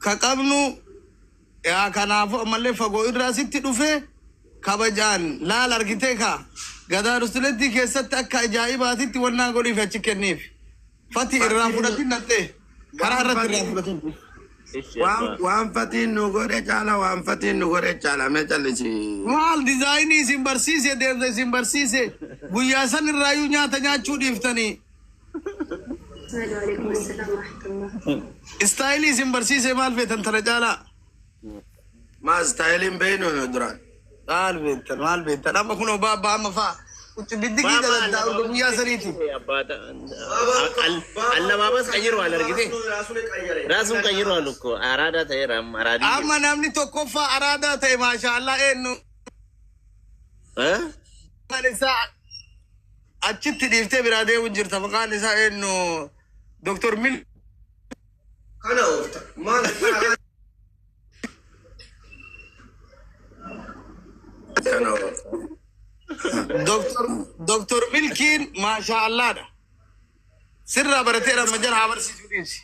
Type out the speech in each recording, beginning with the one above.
Ka qabnu yaa kanaafuu ammallee fagoo irraa sitti dhufe kabajaan laal argitee ka gadaa rustuletti keessatti akka ajaa'ibaatitti wannaan godhiif achi kenniif. Fati irraa fudhatin nattee karaa irratti irraa fudhatin. Ishi Waan abbaa. waan fatiin nu godhe caala, waan fatiin nu godhe caala, mee callisi. Maal dizaayinii isin barsiise, deemsa isin barsiise, guyyaa san irraayyuu nyaata nyaachuu dhiiftanii. وعليكم السلام ورحمة الله. Istaayilii isin barsiise, maal feetan tana caalaa? Maa istaayiliin beeynu nu duraan. Maal beektan, maal beektan? Amma kunoo baabaa amma fa'a. Biddigii daladdaa urga guyyaa saniiti. Allabaabas qayyiruu argite. Raasuun qayyiruu እኮ araadaa ta'eera amma araadii. Amma namni tokkoffaa araadaa ta'e, maashaallah, eenyu? Maqaan isaa achitti dhiiftee biraa deemu jirta. Maqaan isaa eenyu? Doktor Mil. Kana oofta. Maal? Kana oofta. Doktor Milkiin maashaallaadha. Sirraa barateera, amma jara haa barsiisuu dhiisi.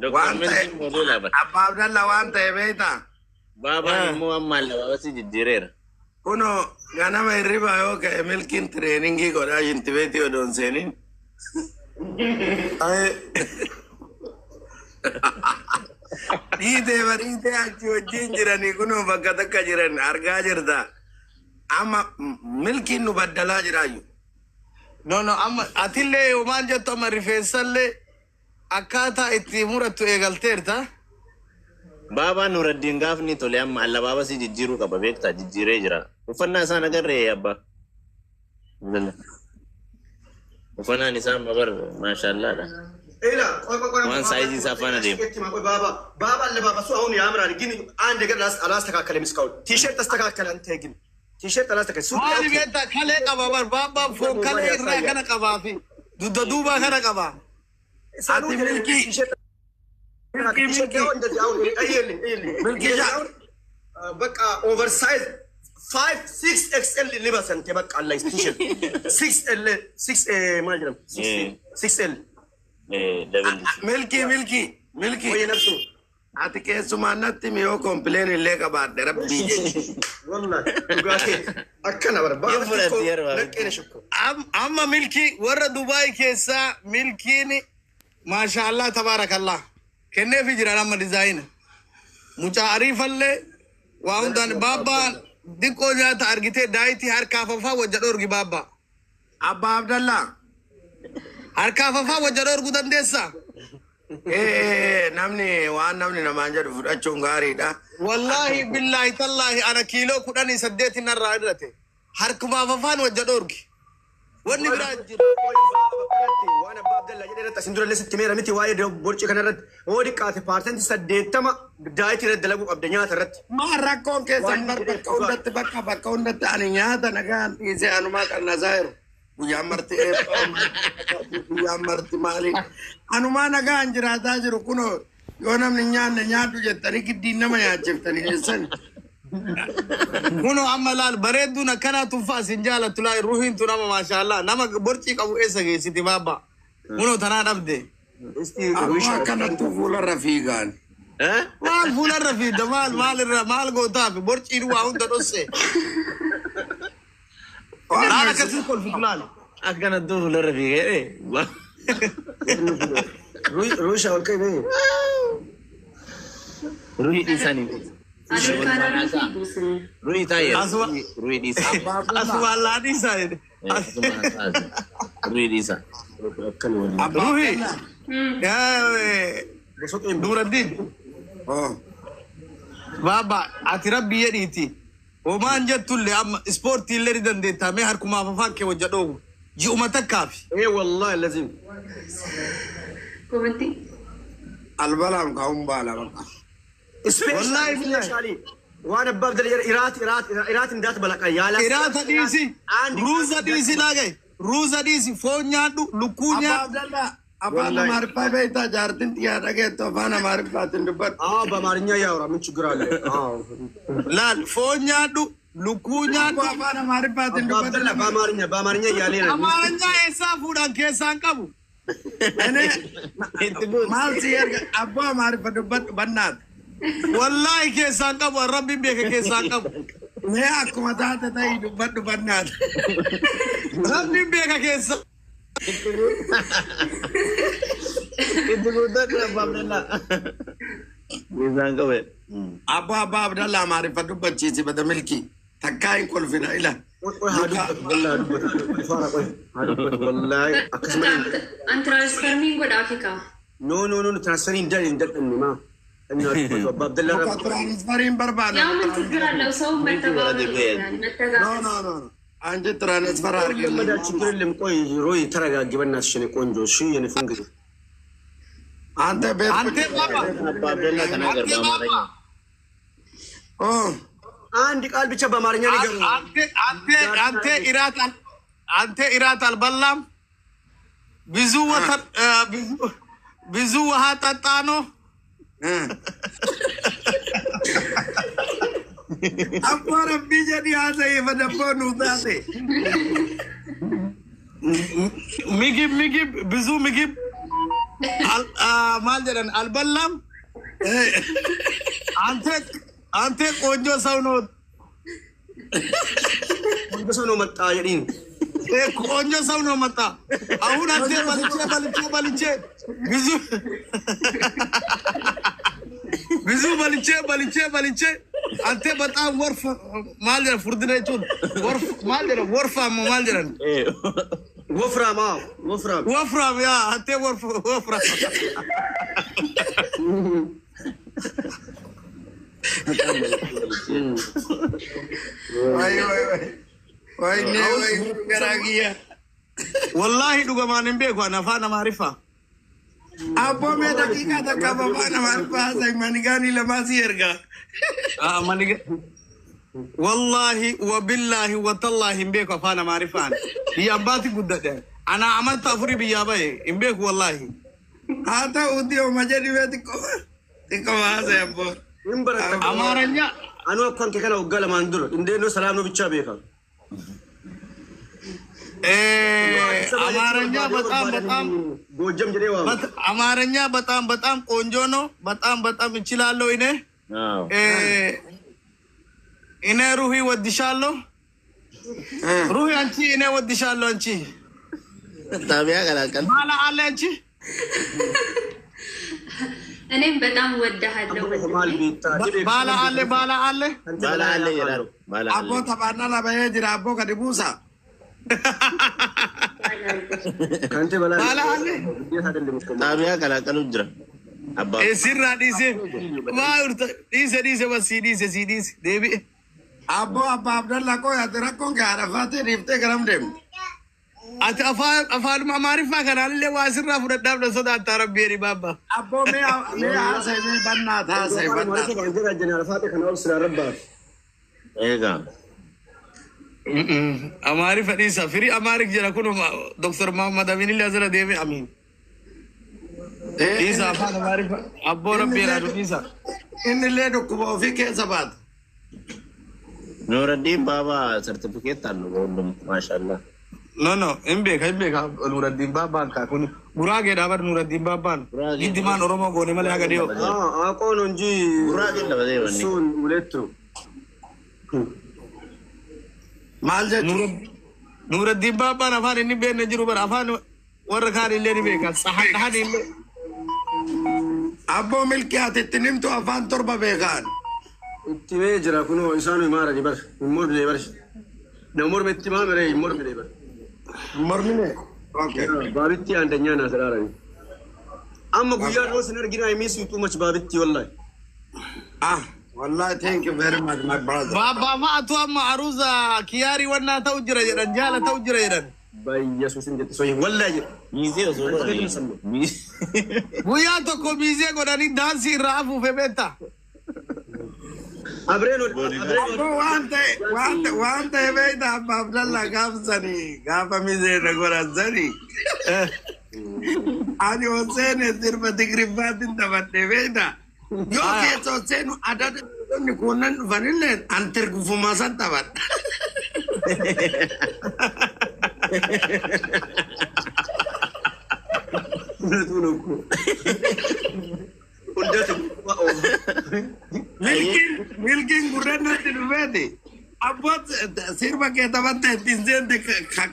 Doktor Waan ta'e Milkiin modeela bara. Abbaa Abdalla, waan ta'e beektaa? Baabaan immoo amma allabaabasii jijjiireera. Kunoo ganama hirribaa yoo ka'e Milkiin tireeningii godhaa shintibeetii odoo hin seenin. Dhiitee bariitee achi wajjin jiranii kunoo bakka takka jiran argaa jirta. Amma Milkiin nu baddalaa jiraayu. No, no, amma atillee maal jettu, amma rifeensallee akkaataa itti murattu eegalteerta. Baabaan Nuraddiin gaafni tole amma allabaabasii jijjiiruu qaba, beektaa, jijjiiree jira. Uffannaa isaan agarree, abbaa. Uffannaan isaa amma bar maashaallaadha. ኤላ ቆይ ቆይ ቆይ። waan saayizii isaa faana deemu. ባባ ባባ አለባበሱ አሁን ያምራል፣ ግን አንድ ነገር አላስተካከለም እስካሁን። ቲሸርት አስተካከለ፣ አንተ ግን ቲሸርት አላስተካከለ። ሱሪ Maali beektaa, kalee qaba bar baabbaan, foon kalee irraa kana qabaa fi dugda duubaa kana qaba. Ati Milkii. ቲሸርት እንደዚህ አሁን እይልኝ እይልኝ። Milkii በቃ oversize 5 6 XL ልበስ አንተ፣ በቃ አላይ ቲሸርት 6 L 6 ማለት ነው፣ 6 L። Double. Milkii, Milkii, Milkii. ወይ ነፍሱ። Ati keessumaa natti miyoo complain illee qabaadhe rabbii jechi. ወላሂ dhugaa kee akkana bara. Yoo fudhatte yeroo ነቄነሽ እኮ። Amma Milkii warra Dubaay keessaa Milkiin maashaallah tabaarakallah kenneefi jiran amma dizaayina. Mucaa ariifallee waa hundaan baabbaan diqqoo nyaata argitee daayitii harkaaf afaa wajja dhoorgi baabbaa. Abbaa Abdallaa. Harkaaf afaa wajja dhoorguu dandeessaa? Ee, namni waan namni namaan jedhu fudhachuun gaariidha. Wallaahi billaahi tallaahi, ana kiiloo 18 narraa irrate. Harkumaaf afaan wajja dhoorgi. Wanni biraa hin jiru. Waan abbaa Abdallaa jedhe irratti asin dura illee sitti meera miti, waa'ee borcii kana irratti hoo xiqqaate 80% daayitii irratti dalaguu qabda, nyaata irratti. Maal rakkoon keessan bar bakka hundatti, bakka hundatti ani nyaata nagaan dhiisee anumaa qannasaa jiru. Guyyaan marti eebba, guyyaan marti maali? Anumaa nagaan jiraataa jiru, kunoo yoo namni hin nyaanne nyaadhu jettanii giddiin nama nyaachiftanii eessan. Kunoo amma laal, bareedduun akkanaa tun fa'a sin jaalattu, laal ruhiin tun amma maashaallah nama borcii qabu eessa geessiti baabba. Kunoo tanaa dhabde. Amma akkanattu fuularra fiigaan. Maal fuularra fiidda, maal maal irra maal gootaaf, borciin waa hunda dhosse. Laal akkasii kolfitu laal. Akkanattuu fuularra fiigee. Ruusha ol ka'e bee. Ruhii dhiisanii. Ruhii taa'ee. Ruhii dhiisaa. Asumaan laa dhiisaa jedhe. Ruhii dhiisaa. Ruhii. Nuraddiin. Baaba ati rabbi jedhiiti. Homaan jettullee amma ispoortii illee ni dandeettaa, mee harkumaaf afaan kee wajja dhoobu. Ji'uma takkaafi. Ee wallahi lazim. Komantii. Albalaam kaa'uun baala bakka. Wallahi billahi. Specially waan abbaa Abdalla jedhe iraat iraat iraat indaat balaqa yaala. Iraata dhiisi. Ruuza dhiisi laagay. Ruuza dhiisi, foon nyaadhu, lukkuu Abbaa nyaadhu. Abdallaa, afaan Amaariffaa beektaa? Jaartiin xiyyaa dhageettu afaan Amaariffaatiin dubbadhu. አዎ በአማርኛ ያውራ፣ ምን ችግር አለ? አዎ። Laal, foon nyaadhu, lukkuu nyaadhu. Abbaa, afaan Amaariffaatiin አባ አብደላ dubbadhu. በአማርኛ በአማርኛ እያለ ነው። Amaaranyaa eessaa fuudhan, keessaan qabu. Ene maal si erga, abbaa, Amaariffa dubbadhu bannaat. Wallaahi keessaan qabu, Rabbiin beeka keessaan qabu. Mee akkuma taate ta'ii dubbadhu bannaata. Rabbiin beeka keessa. Itti guuttadhu Abbaa Abdallaa. Keessaan qabu. Abbaa Abbaa Abdallaa Amaariffa dubbachiisi bada milkii. Takkaa hin kolfina ila. Qoy haa dubbatu wallahi haa dubbatu. Faara qoy haa dubbatu wallahi akkasuma. An transfermiin godhaafi kaa. No no no transferii hin hin dadhabne maa. Inni haa dubbatu Abbaa Abdallaa Muka transferiin barbaada. ያው ምን ችግር አለው? ሰው መተባበር ይወዳል፣ No መተጋገዝ። no no. አንቺ transfer አድርጊልኝ። ለመዳ ችግር የለም። ቆይ ሮይ ተረጋጊ በእናትሽ የኔ ቆንጆ። እሺ የኔ ፍንግል አንተ ቤት አንተ ባባ Abbaa Abdallaa ተናገር አንተ በአማርኛ። ባባ ኦ አንድ ቃል ብቻ በአማርኛ ንገሩኝ። አንተ አንተ አንተ እራት አንተ እራት አልበላም። ብዙ ወተት ብዙ ብዙ ውሃ ጠጣ ነው። አቦ ረቢ jedhi haasa'e fadabboo nuu taate. ምግብ ምግብ ብዙ ምግብ maal jedhan አልበላም። አንተ አንተ ቆንጆ ሰው ነው። ቆንጆ ሰው ነው መጣ jedhiin. ቆንጆ ሰው ነው መጣ። አሁን አንተ በልቼ በልቼ በልቼ ብዙ ብዙ በልቼ በልቼ በልቼ አንተ በጣም ወርፍ maal jedhan furdina jechuun ወርፍ maal jedhan ወርፋም maal jedhan ወፍራም አዎ ወፍራም ወፍራም ያ አንተ ወርፍ ወፍራም ወይ ወይ ወይ ወይኔ ወይ ገራግያ ወላሂ dhugumaan hin beeku ani afaan Amaariffaa. Abboo mee daqiiqaa takka afaan Amaariffaa haasa'i manigaanii lamaa si ergaa. Wallaahi wabillaahi watallaahi hin beeku afaan Amaariffaan. Biyya abbaatti guddadhe. Ana amanta afurii biyyaa bahe hin beeku wallaahi. Haa ta'uuti hooma jedhi mee xiqqoo xiqqoo haasa'i abboo. hin baratta. አማርኛ Anu akkan kee kana waggaa lamaan dura indee noo salaam nu bichaa beeka. አማርኛ በጣም በጣም ጎጀም jedhee waama. አማርኛ በጣም በጣም ቆንጆ ነው። በጣም በጣም እችላለሁ እኔ አዎ እኔ ሩሂ ወድሻለሁ። ሩሂ አንቺ እኔ ወድሻለሁ። አንቺ ጣቢያ ቀላቀል ባላ አለ አንቺ እኔም በጣም ወድሃለሁ Maal ወንድሜ። beektaa? ባላ አለ ባላ አለ ባላ አለ ይላሉ። ባላ አለ Abboo taphaannaa lama jira abboo gadi buusa. ከአንተ በላይ ባላ አለ ግዴታ አይደለም እኮ። ጣቢያ ቀላቀሉ jira አባ sirra dhiise dhiise dhiise bas dhiise si dhiise deebi'e Abboo abbaa Abdallaa koo ati rakkoon kee haadha faatee dhiiftee garam deemte. Ati afaan afaanuma Amaariffaa kanaallee waa sirraa fudhadhaaf na sodaattaa rabbi jedhi baabba. Abboo mee mee haasa'i mee bannaat haasa'i bannaat. eega Amaariffa dhiisa firii Amaarik jira kun Dr. Muhammad Amin illee asirra deeme Amin. Dhiisa afaan Amaariffa abboo rabbi jedhaa dhiisa. Inni illee dhukkuba ofii keessa baata. Nuuraddiin baabaa ሰርቲፊኬት አለው በሁሉም ማሻአላህ። No no hin beeka hin beeka Nuraddiin Baabbaan kaa kun guraageedha bar Nuraddiin Baabbaan. Guraagee. Giddimaan Oromoo goone malee haga dhiyoo. አውቆ ነው እንጂ ጉራጌ ለበዜ ወኒ እሱን ሁለቱ Maal jechuun? Nuraddiin Baabbaan afaan inni beekne jiru bara afaan warra kaan illee ni beeka. Sahan dhahan illee. Abboo milkii ati itti nimtu afaan torba beekaan. itti mee jira kunoo isaan himaarani bar hin mormine bar nama morme itti maamire hin mormine bar Mormine. Okay. baabitti አንደኛ ናት ራራኒ amma guyyaa dhoo sin argina I miss you too much baabitti wallahi. Ah, wallahi thank you very much my brother. Baabbaa ma'atu amma aruuza kiyaarii wannaa ta'u jira jedhan jaala ta'u jira jedhan. በኢየሱስም jette soyi wallahi jedhe. ሚዜ osoo godhanii Guyyaa tokko miizee godhanii daansii irraa afuufe beektaa. Abreen abreen Abboo waan ta'e waan ta'e waan ta'e beektaa abbaa Abdallaa gaafsanii gaafa mizeena godhansanii. Ani Hosseene sirba Tigriffaatiin taphadhe beektaa. Yoo keessa Hosseenu adada inni kuunan dhufanillee an tirgufuma san taphadha. እውነቱን እኮ እንደት Milkiin milkiin gurrannatti dhufeeti. Abboot sirba kee taphatte ittiin seente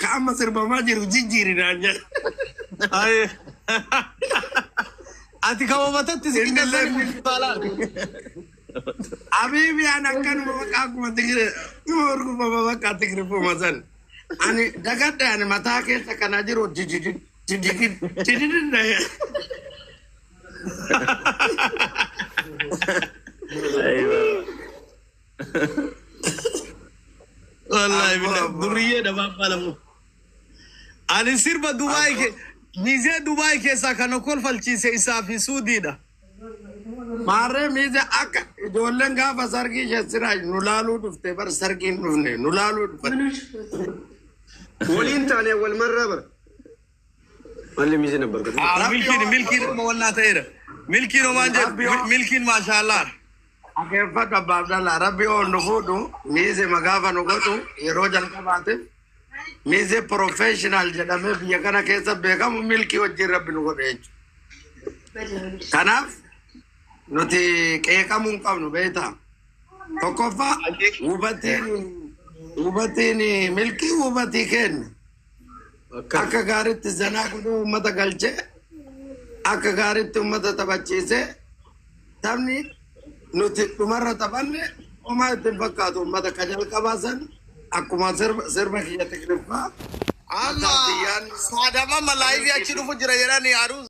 ka amma sirbamaa jiru jijjiirinaan jedha. Ay. Ati kababatatti si Innillee qixxeessanii. Habiibi an akkanuma bakka akkuma tigire dhuma urgufama bakka tigirifuma san. Ani dagadhe ani mataa keessa kana jiru jijijid jijijid jijijid dhaye. Wallahi Abbo billahi abbo. duriyyeedha baabaa lamu. Ani sirba Dubaay ke miizee Dubaay keessaa kan kolfalchiise isaa fi Suudiidha. Maarree miize akka ijoolleen gaafa sargii ishee siraa nu laaluu dhufte bar sargiin dhufne nu laaluu dhufte. Waliin taane wal marraa bara. Malli miizee ነበር Milkiin milkiin amma wannaa ta'eera. Milkiin homaan Rabbi jedhu hoo milkiin maashaallah. akeeffadhu abbaaf dhalaa rabbi hoo nu fuudhu miize magaafa nu godhu yeroo jalqabaatiif miize professional jedhamee biyya kana keessa beekamu milkii wajjin rabbi nu godhe jechuudha. Kanaaf nuti qeeqamuu hin qabnu beektaa. Tokkoffaa hubatiin hubatiin milkii hubatii kenna. Akka gaariitti zanaa godhee uummata galchee akka gaariitti uummata taphachiisee taphni nuti dhumarra taphanne homaa ittiin fakkaatu uummata ka jalqabaa san akkuma sirba sirba kiyya Tigriffaa Amma mataa biyyaan saadama malaayivii achi dhufu jira jedhanii aruus.